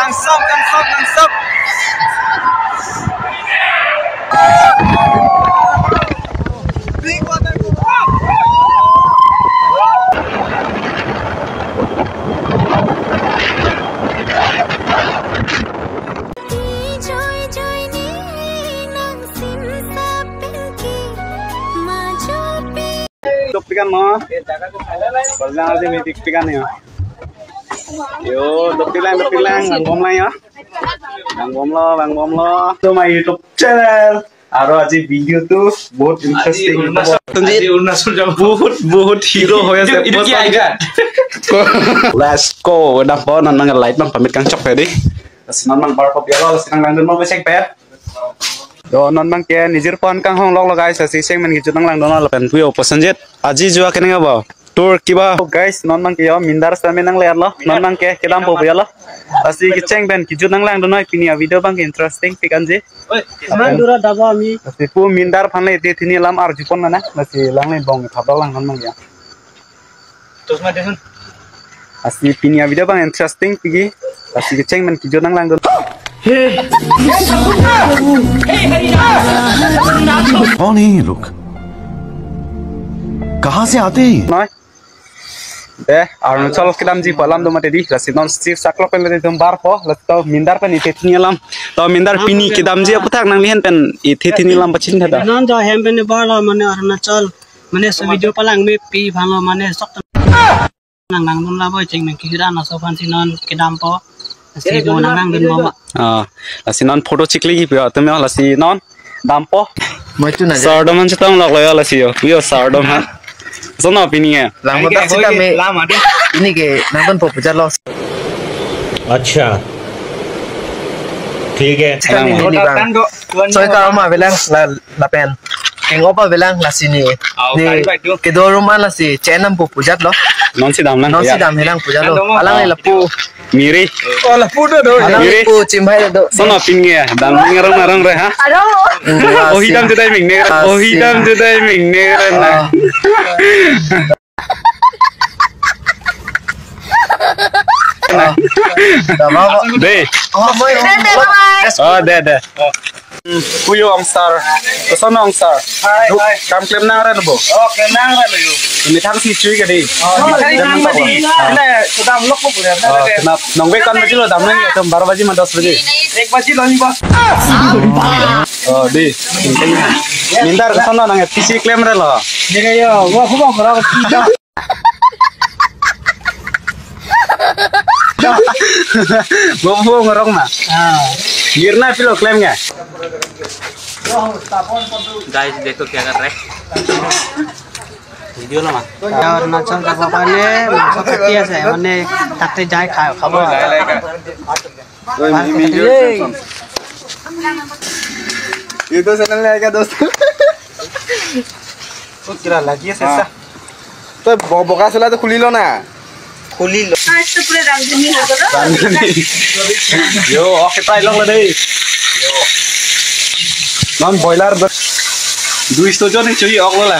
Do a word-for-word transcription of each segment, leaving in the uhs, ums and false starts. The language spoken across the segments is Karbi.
Langsap, langsap, langsap. Dopik kan mo? Barjang aja ni dopik kan ya. Yo, dopik lang, dopik lang, bang bom lang ya. Bang bom lo, bang bom lo. To my YouTube channel. Aro aji video tu bahut interesting. Sanjit, bahut, bahut hero hoy ase. Let's go. Dah po non nang light bang pamit kangchok tadi. Terus non bang bar pop ya lo, terus nang nang mo besek pet. Yo, non bang ke nijir pon kanghong lok lo guys, lasi chengmen kejut nanglangdun lo lapen puyo po Sanjit. Aji jua kenang abo. Tour kiba. Oh, guys, non bang ke yo mindar sami nangle lo. Non bang ke kedampo ya lo. Lasi kechengmen kejut nanglangdun noi pini a video bang ke interesting pik anji. Oi, aman dura dabo ami. Lasi pu mindar aphan le te thini lam arju pon na. Lasi langle bong thap lang non bang ya. Terus mati sun. Lasi pini a video bang interesting pik. Lasi kechengmen kejut nanglangdun. कौन है ये लोग? कहाँ से आते हैं ये? Noi. Eh, Arunachal kedamji pu alam do mati di. Lasi non sip saklok pen le dum bar po. Lasi to mindar pen ite thini lam. To mindar pini kedamji aputhak nanglihin pen ite thini lam pachin thada. Non jo hem pen bar lo mane Arunachal. Mane so video palangme pi aphan lo mane sok nanglangdun la boi chengmen kejut an laso aphan si non kedampo. Lasi do nanglangdun bom. Ah, lasi non photo chikli ki pio tumi lasi non dampo. Moi tu na. Sardom han chetong lok lo ya lasi yo. Yo sardom han. Sono pini ya. Lang mo tak sita me. Lama deh. Ini ke nangton po puja lo. अच्छा, ठीक है. Sita me ini bang. Soi ka ma belang la lapen. Keng opa belang lasi ni. Au, ni kari bai tu. Kedo room an lasi chenam pu pujat lo. Non si dam lang. Non si dam helang pujat lo. Alang lapu. Miri. Oh, lapu do do. Alang lapu chimhai do. Sono pin nge dam nge rong rong re ha. Alo. Oh hidam judai ming ne. Oh hidam judai ming ne re na. Dei. Oh, moi. Oh, de de. Puyo ong sir. Koson ong sir. Hai, hai. Kam klem nang ran bo. Oh, klem nang ran yo. Methang si chui ka dei. Oh, methang si chui ka dei. Nah, sudah lok ko boleh. Oh, kenapa? Nong be kan baji lo dam nang ya, tum bar baji ma dos baji. Ek baji lo ni bos. Oh, dei. Mindar koson nang P C klem re lo. Ni kayo, wa ko ba ko ra. Bo bo ngarong ma. Ah. Girna pilo klem nge. Guys देखो क्या कर रहे हैं। वीडियो लो मा। Arunachal যাব কাৰণে মাংস কাটি আছে, মানে তাতে যাই খাই খাব। Oi, mi, mi, ये। ये तो चैनल नहीं आएगा दोस्तों। Kira lagi ya, sesa. To bo-, boka sela to khuli lo na. Khuli lo. आज तो पूरा रामधुनी हो गया। Randhani. Yo, okay, fry lok lo dei. Yo. Non boiler ber-, dui sto jon ni chui ok lo la.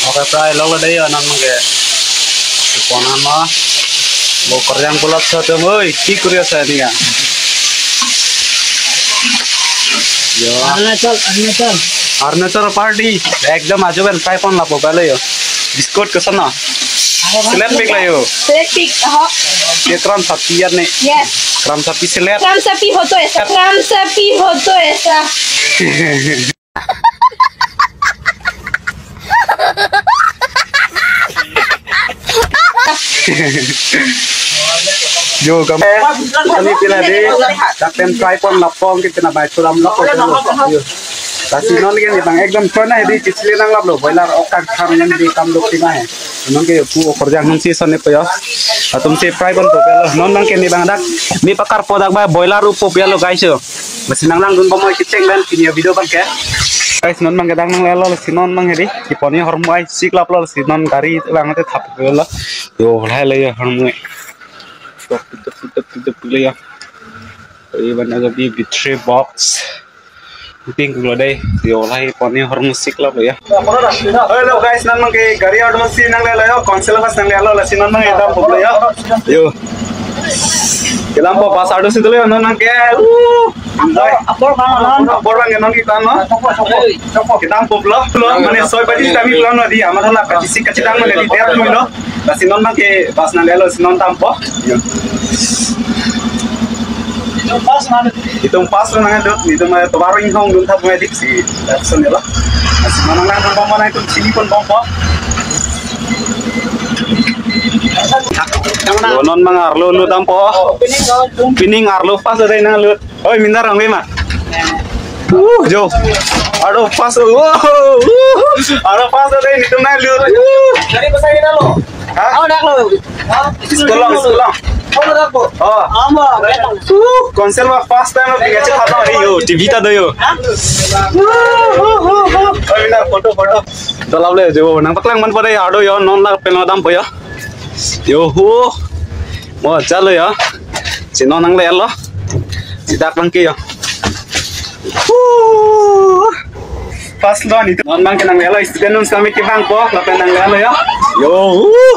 Okay, fry lok lo dei yo non ke. Pon ama. Bo koryang pulak sa tum, oi, ki kurya sa ni ya. Yo. Arunachal, Arunachal. Arunachal party. Ekdom ajo ben fry pon lapo pale yo. Biscuit koson na? Slap pick la yo. Slap pick, aha. Ye kram sapi ya ne. Yes. Kram sapi slap. Kram sapi hoto aisa. Kram sapi hoto aisa. Yo, kam-, kami pila dei, dak pen fry pon lapong ke kena bai churam lapong. Yo. Lasi non ke ni bang ekdom chona dei, chisli nanglap lo, boiler ok kang kang nang dei kam lok tina he. Non ke pu okorjang nung si son ne po yo. Atum si fry pon po lo. Non bang ke ni bang dak, mi pakar po dak ba boiler upo lo guys yo. Lasi nanglangdun bomoi kecheng dan pini a video bang ke. Guys, non bang ke dak nangle lo, lasi non bang hedi. Kiponi hormoi siklap lo, lasi non gari bang te thap lo. Yo, lai le yo hormoi. Tok, tok, tok, tok, tok, le yo. Iban aga bi battery box. Ping lo dei, yo lahai pon ni hormu sik lo ya. Hello guys, non abang ke gari order si nanglelo yo, council bus nanglelo, lasi non abang ke dampo lo yo. Yo. Kedampo bus order si dolo yo, non abang ke. Uh. Apor, apor abang, non. Apor abang ke non kita no. Kedampo lo, lo, mane soi baji kami pulang lo dei, amat hala kachisi kachidang mane dei, der lo. Lasi non abang ke bus nanglelo, si non dampo. Yo. Itum pass nangle dut, itum mane tovar inghong dun thap medik si, action ya lo. Lasi non nanglelo, bang mana itum chini pon bang po. Yo, non abang arlo lo dampo. Pining arlo pass dei nanglut. Oi, mindar ang ma. Uh, yo. Arlo pass. Uh, uh. Arlo pass dei, itum nanglut. Uh. Gari pasai na lo. Ha? Aw, dak lo. Ha? School along, school along. Aw, dak po. Oh. Ama, betul. Uh, council bus first time lo, pinga chetha tang yo, T V ta do yo. Oi, mindar photo, photo. Dalap le, yo, nangpaklang man po dei, arlo yo, non lapen lo dampo yo. Yo, hu. Mo, chalo yo. Si non nanglelo. Si dak abang ke yo. Hu. First lo ni. Non abang ke nanglelo, student un sami ke bang po, lapen nanglelo yo. Yo, uh.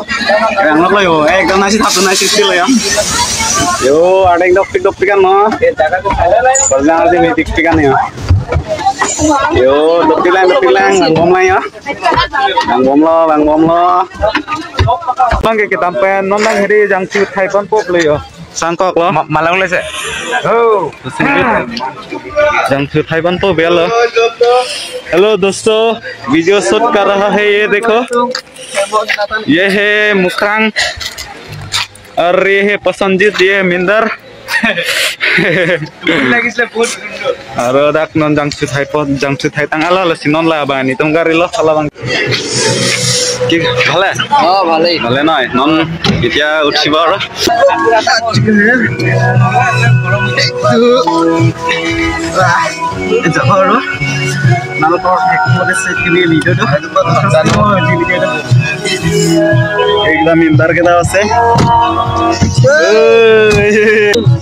Yang lo yo, eh, kan nasi satu nasi kecil ya. Yo, ada yang dopik-dopik kan mo. Pernah ada yang dopik kan ya. Yo, dopik lang, dopik lang, bom lang ya. Bang bom lo, bang bom lo. Abang ke kedam pen, non abang heri jangthu thai pon po lo yo. Sangkok lo. Ma-, malang le se. Oh. Jangthu thai pon po bel lo. Hello दोस्तों, video shoot कर रहा है, ये देखो। ये है मुखरांग और ये है प्रसन्नजीत, ये है मिंदर। Lagi se pun. Aro dak non jangthu thai pon, jangthu thai tang ala, lasi non la abang itum gari lo, ala abang. কি ভালে? অ, ভালেই। ভালে নহয়? নন এতিয়া উঠিব আৰু। যাব আৰু। আপোনালোকৰ শেষ হ'বলে চাই কিনি ভিডিঅ'টো। একদম ইন্দাৰ কেইটা আছে।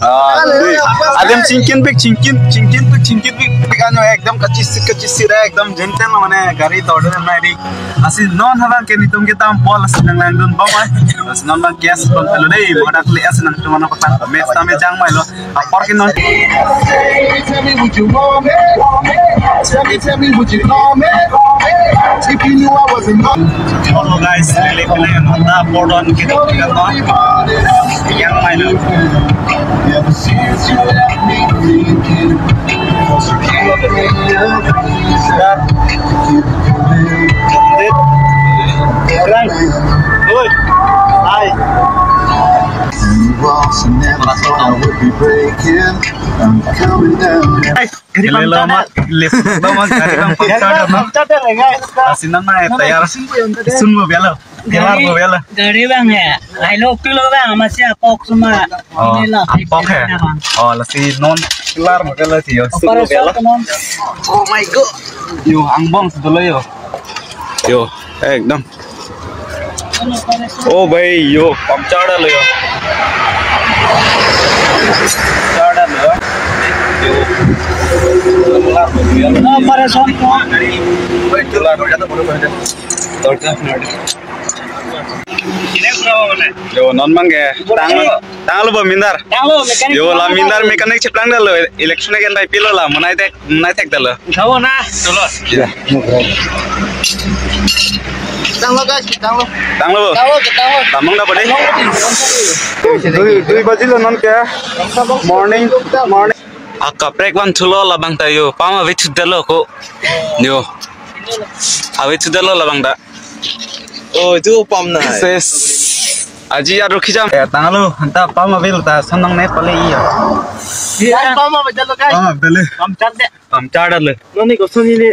আহ, দুই। আদেম চিংকিন পিক, চিংকিন, চিংকিন পিক, চিংকিন পিক, পিক ano, একদম kachisi, kachisi ra, একদম যেন তেন মানে গাড়ী দৌৰে নাই দেই। Lasi non abang ke itum kedam po, lasi nanglangdun bom ai. Lasi non abang gas pon pelo dei, modak le as nangtum ano patang, mes tame jang mai lo. Apor ke non. Tell me what you want, man. Tell me, tell me what you want, man. If you knew I wasn't on. Hello guys, lele kene nonta pordon ke dikit kan yang mai lo. Oi, hai. Hai, gari puncture. Lele ma, lele ma gari bang puncture na. Puncture dei, guys. Lasi non na tayar. Isun mo belo. Kelar mo belo. Gari bang ya. Ai lo kilo bang masih apok semua. Oh, ini lah, apok ya? Ini bang. Oh, lasi non kelar mo belo sih yo. Operation belo. Oh my God. Yo, angbong sudah lo yo. Yo, ekdom. Oh bhai, yo, puncture lo yo. Puncture lo yo. Yo. Kelar mo belo. Operation. Bhai, kelar mo belo. Dorja, dorja. Yo, non abang ke. Tang, tanglo bo mindar. Tanglo mechanic. Yo, la mindar mechanic cheplang dalo. Election ke nai pilo la, monai tek, monai tek dalo. Tanglo na, tolo. Ya. Tanglo guys, tanglo. Tanglo bo. Tanglo, tanglo. Tamong da bode. Dui, dui baji lo non ke. Morning, morning. Akaprek van thulo labang ta yo. Pama vit dalo ko. Yo. Awit sudah lo labang ta. Oh, itu pam na. Ses. Aji ya rukhi jam. Eh, tanglo, anta pam abil ta sonong ne pale iya. Iya, pam apa jalo kai? Pam abele. Pam chat deh. Pam chat deh. Noni koson ini.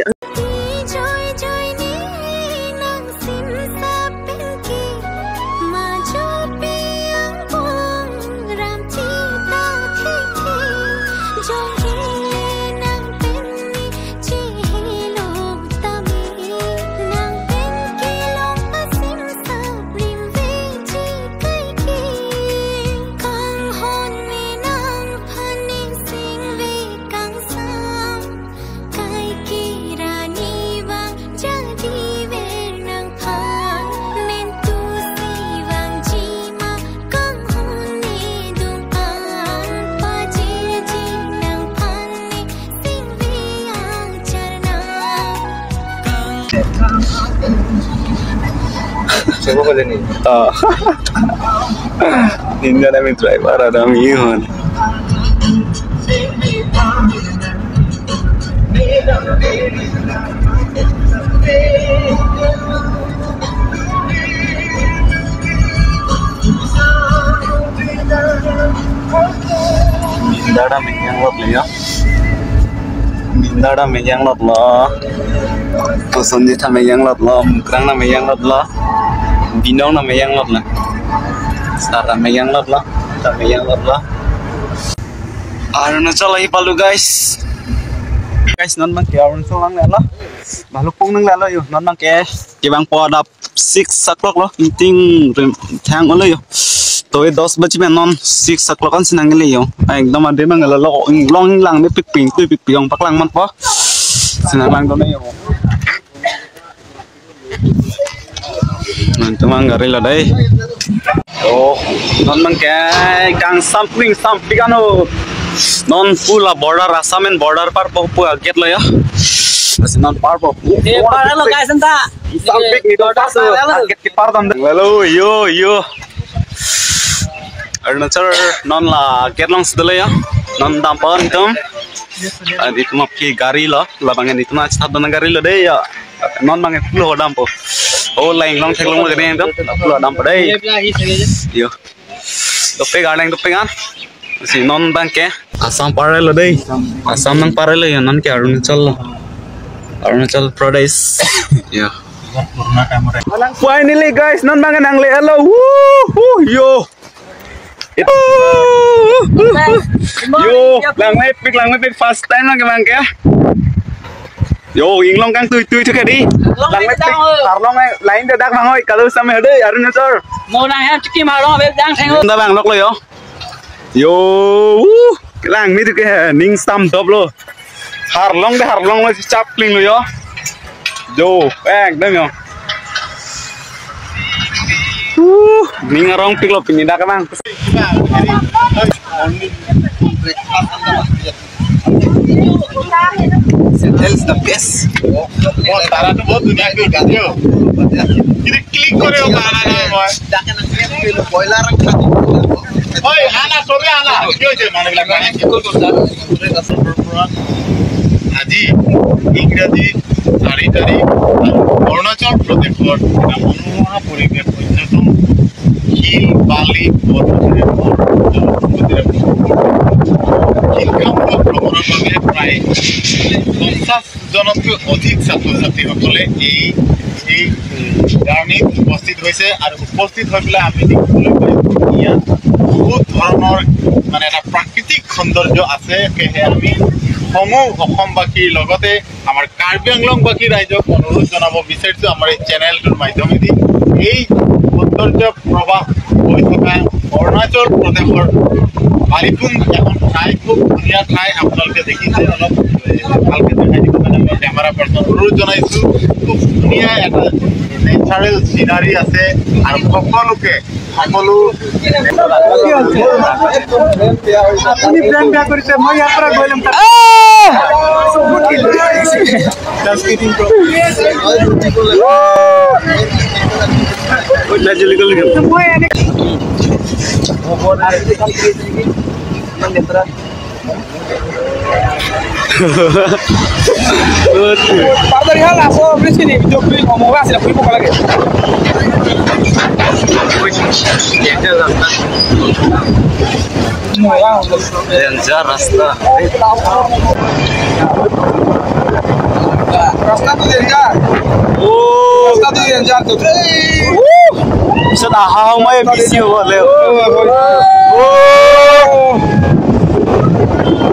Apa kali ni? Oh. Ninda nami driver ada mi hon. Ninda ta meyang lot lo ya. Ninda ta meyang lot lo. Kosonji ta meyang lot lo. Mukrang ta meyang lot lo. Binong ta meyang lot lo. Sa ta meyang lot lo. Ta meyang lot lo. Arunachal ahi palu, guys. Guys, non abang ke Arunachal nanglelo. Bhaloppung nanglelo yo. Non abang ke kevangpo adap six o'clock lo, ingting rim thang olo yo. To e dos baji pen non six o'clock ansi nangle yo. Ekdom ade mang lo, long langmepik pik, tui pik pik ong paklang manpo. Si nanglang done yo. Non tum abang gari lo dei. Oh, non abang ke kangsam pik, ingsampik ano. Non pu la border, Assam and border parpo pu a-gate lo ya. Lasi non parpo. Eh, parlo guys, anta. Ingsampik ni to border parlo. Parlo. Gate kepardam dei. Hello, yo, yo. Arunachal non la gate along si dolo ya. Non dampo netum. Ah, netum aphi gari lo, labang netum achethap dun gari lo dei ya. Non abang ke pulo dampo. Oh, la inglong theklong lo gari netum. Pulo dampo dei. Yo. Dopik arleng dopik an. Si non abang ke Assam parlo dei. Assam nangparlo yo, non ke Arunachal lo. Arunachal Pradesh. Yo. Finally guys, non abang ke nanglelo. Woo, woo, yo. It- Yo, langmepik, langmepik, first time lang abang ke. Yo, inglong kangtuitui thu ke dei. Langmepik, arlong line de dak bang oi, kalau sampai dei, Arunachal. Mo nang hem chiki marong, abang dang theng. Ninda vanglok lo yo. Yo, uh, langme thu ke ning stam dop lo. Arlong de arlong lo si chap kling lo yo. Jo, ekdom yo. Uh, ning arongpik lo pini dak abang. Sandal is the best. वो तारा तो बहुत दुनिया के गाते हो। ये क्लिक करे हो गाना ना है। Boiler रखा। ओए, आना, सोबे आना। क्यों जे माने लगा है? আজি ইংৰাজী চাৰি তাৰিখ আৰু অৰুণাচল প্ৰদেশৰ এটা মনোমোহা পৰিৱেশ, অন্যতম শিল, বালি, পৰ্বতেৰে ভৰপূৰ, জলপ্ৰপাতেৰে ভৰপূৰ। শিক্ষামূলক ভ্ৰমণৰ বাবে প্ৰায় পঞ্চাশ জনতকৈ অধিক ছাত্ৰ ছাত্ৰীসকলে এই, এই জাৰ্ণিত উপস্থিত হৈছে আৰু উপস্থিত হৈ পেলাই আমি দেখিবলৈ পাইছোঁ ইয়াত বহুত ধৰণৰ মানে এটা প্ৰাকৃতিক সৌন্দৰ্য আছে। সেয়েহে আমি সমূহ অসমবাসীৰ লগতে আমাৰ কাৰ্বি আংলংবাসী ৰাইজক অনুৰোধ জনাব বিচাৰিছোঁ আমাৰ এই চেনেলটোৰ মাধ্যমেদি এই সৌন্দৰ্য প্ৰবাহ হৈ থকা অৰুণাচল প্ৰদেশৰ ভালিপুং এখন ঠাই, খুব ধুনীয়া ঠাই। আপোনালোকে দেখিছে, অলপ, এ, ভালকে দেখাই দিব কাৰণে মই কেমেৰা পাৰ্চন অনুৰোধ জনাইছোঁ। খুব ধুনীয়া এটা নেচাৰেল চিনাৰী আছে আৰু সকলোকে, সকলো আপুনি ব্ৰেণ্ড বেয়া কৰিছে, মই ইয়াৰ পৰা গৈ ল'ম। Just kidding, bro. মই এনে Brother, ihan laso, please, kini video, please, homo ka asila, please, pokala ke. Danger rasta. Rasta tu danger. Oh. Rasta tu danger tu. Woo! Bisa dah, how my B C over there. Oh, oh, oh.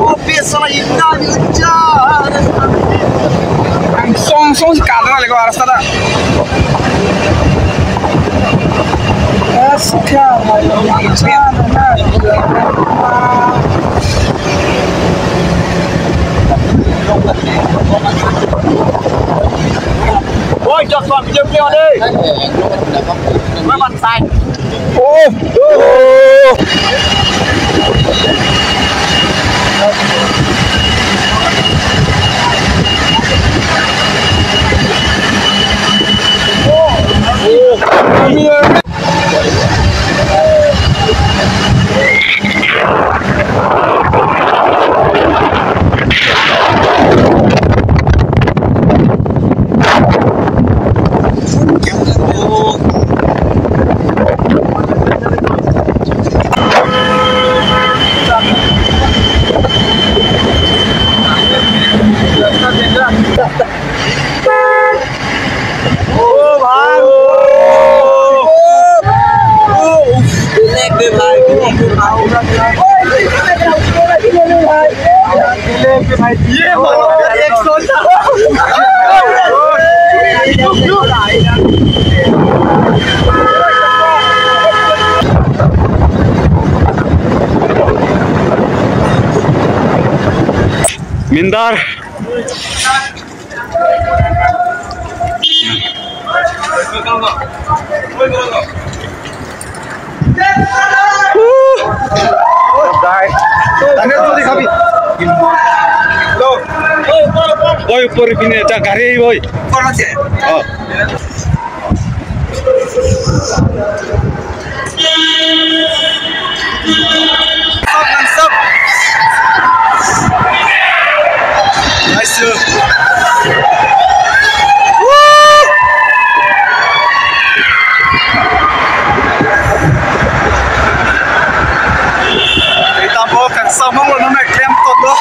Oh, bisa lah, kita ni ujar. Ang song song si kadra lego rasta ta. Rasta. Oi, just one, video play on it. Where one side? Oh! Oh! Mindar. Oi, upor pine, ja gari, oi. Oh. Nice. Woo! Itam bo kangsam lo, non klem tot lo.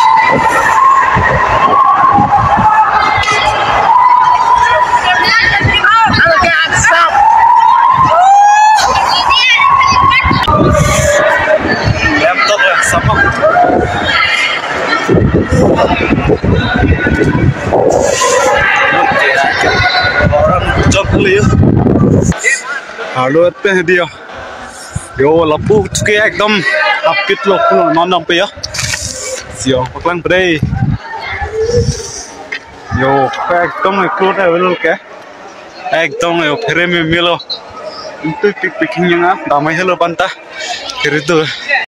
Laptop ya, sama. Orang jump dulu ya. Halo, ete dia. Yo, lapu ke ekdom apit lo, kuno nonam pe ya. Yo, paklang bre. Yo, ekdom eklo ta velo ke. Ekdom yo, phere me melo. Itu pik piking yang ah, damai helo banta. Kiri tu.